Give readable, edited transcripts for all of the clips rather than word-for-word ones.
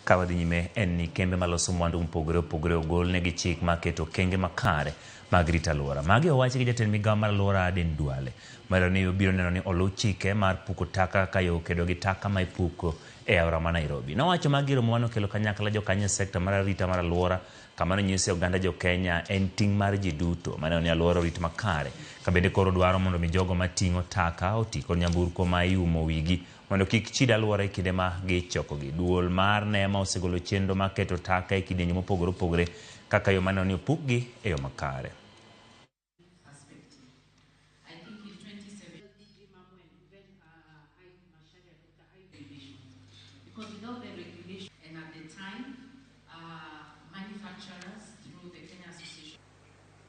Ka wadhi nyime en ni kembe maloso mwandu mopogore opogore ogol negi chik mar keto okenge makare mag rito alwora. Magi owachi gi jatend migawo mar alwora Aden Duale, malero ni obiro neno ni oluw chike mar puko taka kaka yo kedo gi taka ma ipuko e aora ma Nairobi. Nowacho magi e romo mane okelo kanyakla jokanyo e sekta mar arita mar alwora kama nonyisi oganda jo Kenya en ting' mar ji duto maneno ni alwora orit makare. Ka bende koro dwaro mondo mi jogo mating'o taka oti kod nyamburko ma iumo wigi mondo kik chid alwora e kinde ma gichokogi. Duol mar NEMA osegolo chenro mar keto taka e kidienje mopogore opogore kaka yo maneno ni opukgi e yo makare.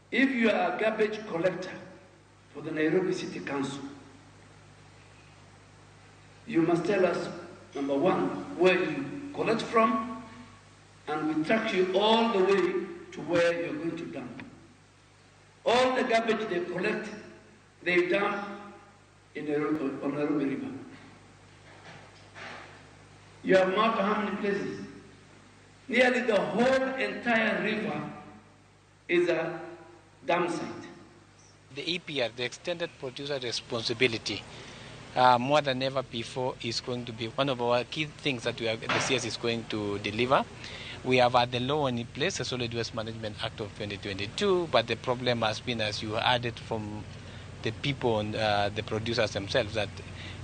If you are a garbage collector for the Nairobi City Council, you must tell us, number one, where you collect from, and we track you all the way to where you're going to dump. All the garbage they collect, they dump in Nairobi, on Nairobi River. You have marked how many places? Nearly the whole entire river is a dam site. The EPR, the Extended Producer Responsibility, more than ever before, is going to be one of our key things that the CS is going to deliver. We have had the law in place, the Solid Waste Management Act of 2022, but the problem has been, as you added from the people and the producers themselves, that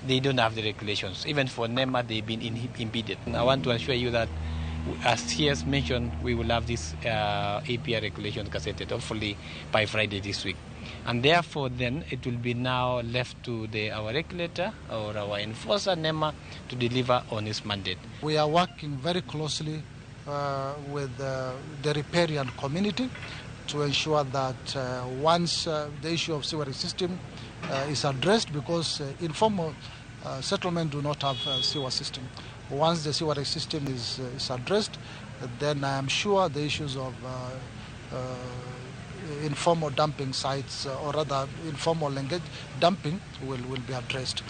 they don't have the regulations. Even for NEMA, they've been impeded. And I want to assure you that, as he has mentioned, we will have this APR regulation gazetted, hopefully by Friday this week. And therefore, then, it will be now left to our regulator or our enforcer, NEMA, to deliver on his mandate. We are working very closely with the riparian community to ensure that once the issue of sewerage system is addressed, because informal settlement do not have a sewer system. Once the sewerage system is addressed, then I am sure the issues of informal dumping sites, or rather informal dumping, will be addressed.